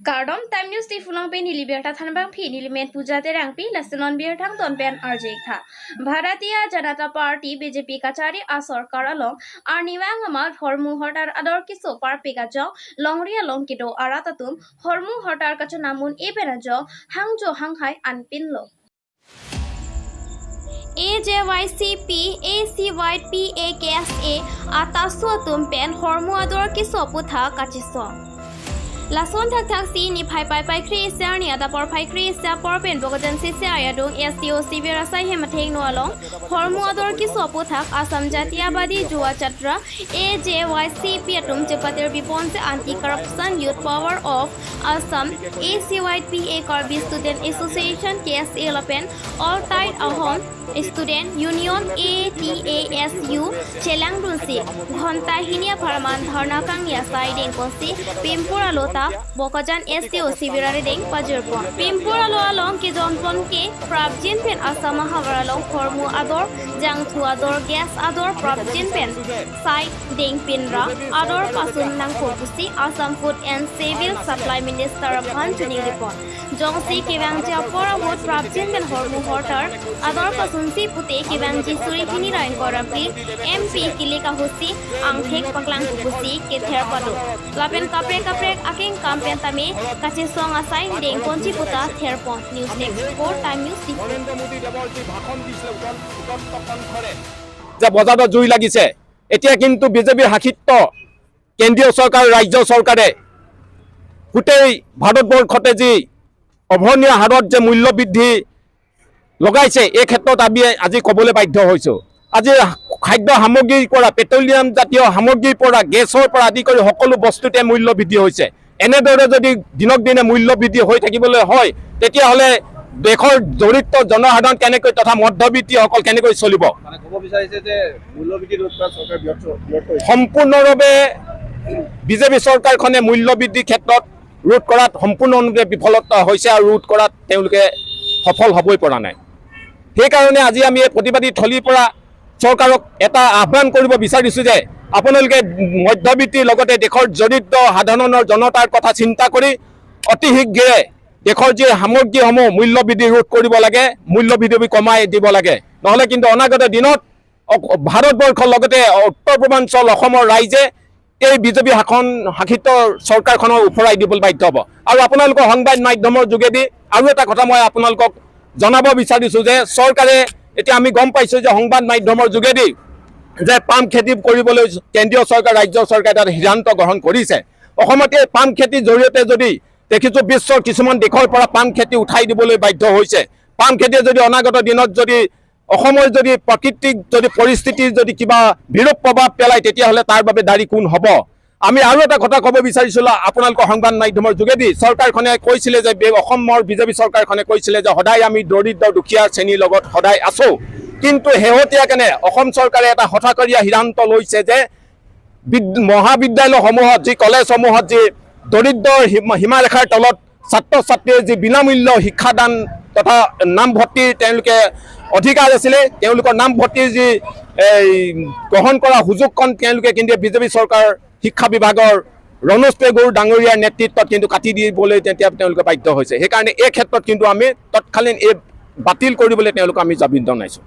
Kardom Time News ti fulong pe nili berta thanbang phi nili men puja te rangpi lasilon bir thang ton pen arjek tha Bharatiya Janata Party BJP kachari a sarkar along arniwang amal hormu hortar ador kiso par peka jo longria long kido aratatum hormu hortar kacho namun e pena jo hangjo hanghai anpin lo A J Y C P A C Y P A K S A atasu atum pen hormu ador kiso putha kachiso Lason thak thak si ni phai pai pai khri sia ni ada por phai khri sia por pen bogojan si sia ya dung S C O C B rasai hem theng no along hormu ador ki sopo thak Assam Jatiabadi Juwa Chhatra A J Y C P atum chepater bipon se anti corruption youth power of Assam A C Y P A Karbi student association K S A lapen all Tai Ahom student union A T A S U Chelang dunsi ঘন্টা হিনিয়া ফারমান ধর্না কাংনিয়া সাই ডেংকসি পিম্পুর আলোতা বকজান এস সি ও শিবিরারে ডেং পাজরপন পিম্পুর আলো আলং কে জনপন কে প্রাবজিন PAN আসামা হাবার আলং ফরমু আদর জাংথু আদর gas আদর প্রাবজিন PAN সাই ডেং পিনরা আদর পাসুন নাং ফোকুসি Assam food and civil supply minister ভান চুনিং রিপন জংসি কেবাংজি অপরাহত প্রাবজিন পেন হরমু হরটার আদর পাসুন সি পুতে কেবাংজি সুরিখিনি রায়ন করাপি এম পি কিলিকা হুসি angthek paklang kupusi ke ther padu lapen kapre kapre aking kampen tami kachi song asai deng konchi puta therpon news next 4 time news. Narendra Modi দেৱৰ যি ভাষণ দিছিলে উদন্ত কণ্ঠৰে যে বজাৰত জুই লাগিছে, এতিয়া কিন্তু বিজেপি শাসিত কেন্দ্ৰীয় চৰকাৰ ৰাজ্য চৰকাৰে গোটেই ভাৰতবৰ্ষতে যি অভৰণীয় হাৰত যে মূল্য বৃদ্ধি লগাইছে, এই ক্ষেত্ৰত আমি আজি ক'বলৈ বাধ্য হৈছোঁ। আজি খাদ্য সামগ্ৰীৰ পৰা পেট্ৰলিয়াম জাতীয় সামগ্ৰীৰ পৰা গেছৰ পৰা আদি কৰি সকলো বস্তুতে মূল্য বৃদ্ধি হৈছে। এনেদৰে যদি দিনক দিনে মূল্য বৃদ্ধি হৈ থাকিবলৈ হয়, তেতিয়াহ'লে দেশৰ দৰিদ্ৰ জনসাধাৰণ কেনেকৈ তথা মধ্যবিত্তীসকল কেনেকৈ চলিব? মানে ক'ব বিচাৰিছে যে মূল্যবৃদ্ধি ৰোধ কৰাত চৰকাৰ ব্যৰ্থ ব্যৰ্থ হৈছে। সম্পূৰ্ণৰূপে বিজেপি চৰকাৰখনে মূল্য বৃদ্ধিৰ ক্ষেত্ৰত ৰোধ কৰাত সম্পূৰ্ণৰূপে বিফলতা হৈছে আৰু ৰোধ কৰাত তেওঁলোকে সফল হ'বই পৰা নাই। সেইকাৰণে আজি আমি এই প্ৰতিবাদী থলীৰ পৰা চৰকাৰক এটা আহ্বান কৰিব বিচাৰিছোঁ যে আপোনালোকে মধ্যবিত্তীৰ লগতে দেশৰ দৰিদ্ৰ সাধাৰণৰ জনতাৰ কথা চিন্তা কৰি অতি শীঘ্ৰে দেশৰ যি সামগ্ৰীসমূহ মূল্য বৃদ্ধি ৰোধ কৰিব লাগে, মূল্য বৃদ্ধি কমাই দিব লাগে। নহ'লে কিন্তু অনাগত দিনত ভাৰতবৰ্ষৰ লগতে উত্তৰ পূৰ্বাঞ্চল অসমৰ ৰাইজে এই বিজেপি শাসিত চৰকাৰখনৰ ওফৰাই দিবলৈ বাধ্য হ'ব। আৰু আপোনালোকৰ সংবাদ মাধ্যমৰ যোগেদি আৰু এটা কথা মই আপোনালোকক জনাব বিচাৰিছোঁ যে চৰকাৰে এতিয়া আমি গম পাইছোঁ যে সংবাদ মাধ্যমৰ যোগেদি যে পাম খেতি কৰিবলৈ কেন্দ্ৰীয় চৰকাৰ ৰাজ্য চৰকাৰে এটা সিদ্ধান্ত গ্ৰহণ কৰিছে। অসমত এই পাম খেতিৰ জৰিয়তে যদি দেখিছোঁ বিশ্বৰ কিছুমান দেশৰ পৰা পাম খেতি উঠাই দিবলৈ বাধ্য হৈছে। পাম খেতিয়ে যদি অনাগত দিনত যদি অসমৰ যদি প্ৰাকৃতিক যদি পৰিস্থিতিৰ যদি কিবা বিৰূপ প্ৰভাৱ পেলায়, তেতিয়াহ'লে তাৰ বাবে দায়ী কোন হ'ব? আমি আৰু এটা কথা ক'ব বিচাৰিছিলোঁ আপোনালোকৰ সংবাদ মাধ্যমৰ যোগেদি, চৰকাৰখনে কৈছিলে যে অসমৰ বিজেপি চৰকাৰখনে কৈছিলে যে সদায় আমি দৰিদ্ৰ দুখীয়া শ্ৰেণীৰ লগত সদায় আছোঁ। কিন্তু শেহতীয়াকেনে অসম চৰকাৰে এটা হঠকাৰীয়া সিদ্ধান্ত লৈছে যে মহাবিদ্যালয়সমূহত যি কলেজসমূহত যি দৰিদ্ৰ সীমাৰেখাৰ তলত ছাত্ৰ ছাত্ৰীৰ যি বিনামূল্য শিক্ষাদান তথা নামভৰ্তিৰ তেওঁলোকে অধিকাৰ আছিলে, তেওঁলোকৰ নামভৰ্তিৰ যি এই গ্ৰহণ কৰা সুযোগকণ তেওঁলোকে কিন্তু বিজেপি চৰকাৰ শিক্ষা বিভাগৰ ৰণোজ পেগুৰ ডাঙৰীয়াৰ নেতৃত্বত কিন্তু কাটি দিবলৈ তেতিয়া তেওঁলোকে বাধ্য হৈছে। সেইকাৰণে এই ক্ষেত্ৰত কিন্তু আমি তৎকালীন এই বাতিল কৰিবলৈ তেওঁলোকক আমি দাবী জনাইছোঁ।